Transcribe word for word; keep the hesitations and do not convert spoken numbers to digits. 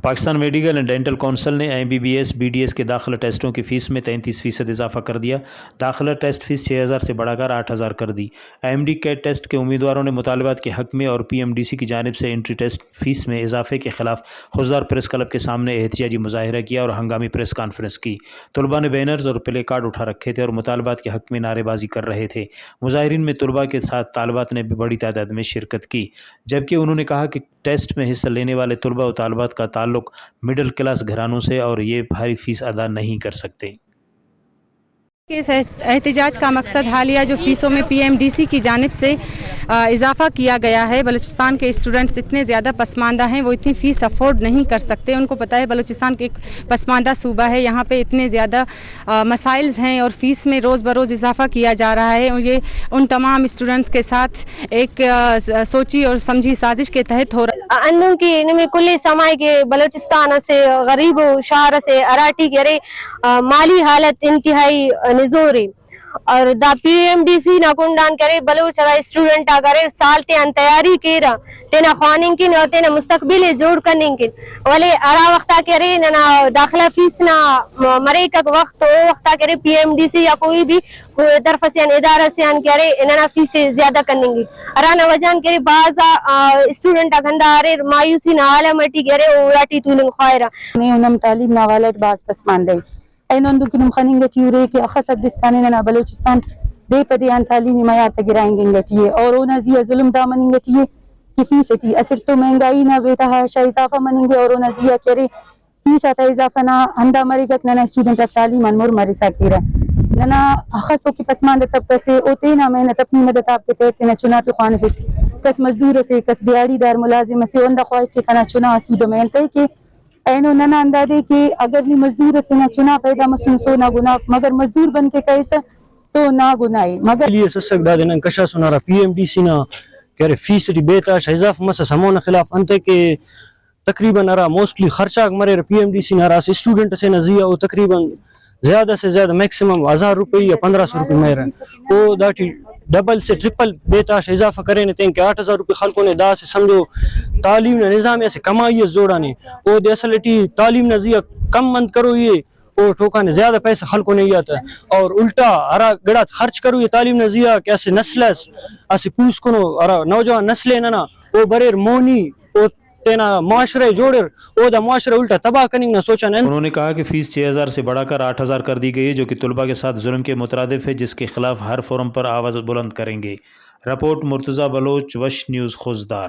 Pakistan medical and dental council نے M B B S, B D S کے داخلہ ٹیسٹوں کی فیس میں تینتیس فیصد اضافہ کر دیا۔ داخلہ ٹیسٹ فیس چھ ہزار سے بڑھا کر آٹھ ہزار کر دی۔ ایم ڈی کیٹ ٹیسٹ کے امیدواروں نے مطالبات کے حق میں اور پی ایم ڈی سی کی جانب سے انٹری ٹیسٹ فیس میں اضافے کے خلاف خضدار پریس کلب کے سامنے احتجاجی مظاہرہ کیا اور ہنگامی پریس کانفرنس کی۔ طلباء نے بینرز اور پلے کارڈ اٹھا رکھے تھے اور مطالبات کے حق میں نعرے بازی کر رہے تھے۔ مظاہرین میں طلباء کے ساتھ طالبات نے بھی بڑی تعداد میں شرکت کی، جبکہ انہوں نے کہا کہ ٹیسٹ میں حصہ لینے والے طلباء و طالبات کا تعلق مڈل کلاس گھرانوں سے اور یہ بھاری فیس ادا نہیں کر سکتے۔ کہ اس احت-، احتجاج کا مقصد حالیہ جو فیسوں میں پی ایم ڈی سی کی جانب سے، آ، اضافہ کیا گیا ہے۔ بلوچستان کے اسٹوڈنٹس اتنے زیادہ پسماندہ ہیں، وہ اتنی فیس افورڈ نہیں کر سکتے۔ ان کو پتہ ہے بلوچستان ایک پسماندہ صوبہ ہے، یہاں پہ اتنے زیادہ، آ، مسائلز ہیں اور فیس میں روز بروز اضافہ کیا جا رہا ہے۔ اور یہ ان تمام اسٹوڈنٹس کے ساتھ ایک، آ، س-، سوچی اور سمجھی سازش کے تحت ہو رہا ہے۔ ہندن کہ نمے کل سمائے کہ بلوچستان اسہ غریب و شار اسے ہراٹی کہ ارے، آ، مالی حالت انتہائی نزور ءِ۔ اور دا پی ایم ڈی سی نا کنڈ آن کہ ارے بلوچ ہرا اسٹوڈنٹ آک اریر سال تیان تیاری کیرہ تینا خواننگ کن اور تینا مستقبل ءِ جوڑ کننگ کن، ولے ہرا وخت آ کہ ارے ننا داخلہ فیس نا م-، مریکک وخت، او وخت آ کہ ارے پی ایم ڈی سی یا کوئی بھی طرف سے آن، ادارہ سے آن کہ ارے ننا فیس ءِ زیادہ کننگ ءِ، ہرانا وجہ آن کہ ارے بھاز آ، آ، اسٹوڈنٹ آک ہندا اریر مایوسی نا عالم ٹی کہ ارے او اراٹی تولنگ خواہرہ۔ نے نم تعلیم نا حوالہ اٹ بھاز پسماندہ ءِ۔ اینو ہندن کہ نم خننگ ٹی ارے کہ اخس حد اسکان ننا بلوچستان دے پہ دے آن تعلیمی معیار تا گرائینگ انگ ٹی ءِ اور اونا زی آ ظلم دا مننگ ٹی ءِ کہ فیس ٹی اسٹ تو مہنگائی نا بے تحاشا اضافہ مننگ ءِ اور اونا زی آ کہ ارے فیس آتا اضافہ نا ہندا مریکک ننا اسٹوڈنٹ آک تعلیم آن مر مرسا کیرہ۔ ننا اخسو کہ پسماندہ طبقہ سے او تینا محنت اپنی مدد آک کے تحت تینا چنا تے خوانفک۔ کس مزدور اسے، کس دیہاڑی دار ملازم اسے، او ہندا خواہک کہ کنا چنا اسہ دو محنت ءِ کہ اینو ننا ہندادے کہ اگر نی مزدور اسے نا چنا پیدا مسنسو نا گناہ اف، مگر مزدور بن کے کریسہ تو نا گناہ ءِ۔ مگر اس اسک دادے نن کشاسن ہرا پی ایم ڈی سی نا کہ ارے فیس ٹی بے تحاشا اضافہ مسس ہمونا خلاف انتئے کہ تقریباً ہرا موسٹلی خرچ آک مریرہ پی ایم ڈی سی نا ہرا اسہ اسٹوڈنٹ اسے نا زی آ او تقریباً زیادہ سے زیادہ میکسیمم ہزار روپے یا پندرہ سو روپے مریرہ۔ او داٹی ڈبل سے ٹرپل بے تحاشا اضافہ کرینے تین کہ آٹھ ہزار روپے خلکونے۔ دا اسہ سمجھو تعلیم نا نظام اسہ کمائی اس جوڑانے۔ اودے اصل ٹی تعلیم نا زی آ کم انت کروئی ءِ، او ٹوکانے زیادہ پیسہ خلکونے ای آ تہ، اور الٹا ہرا گڑاتے خرچ کروئی ءِ تعلیم نا زی آ کہ اسہ نسل اس، اسہ پوسکنو ہرا نوجوان نسل ءِ ننا، او بریر مونی، او تینا معاشرہ ءِ جوڑر، او دا معاشرہ الٹا تباہ کننگ نا سوچان انت۔ انہوں نے کہا کہ فیس چھ ہزار سے بڑھا کر آٹھ ہزار کر دی گئی ہے، جو کہ طلباء کے ساتھ ظلم کے مترادف ہے، جس کے خلاف ہر فورم پر آواز بلند کریں گے۔ رپورٹ مرتضی بلوچ، وش نیوز، خضدار۔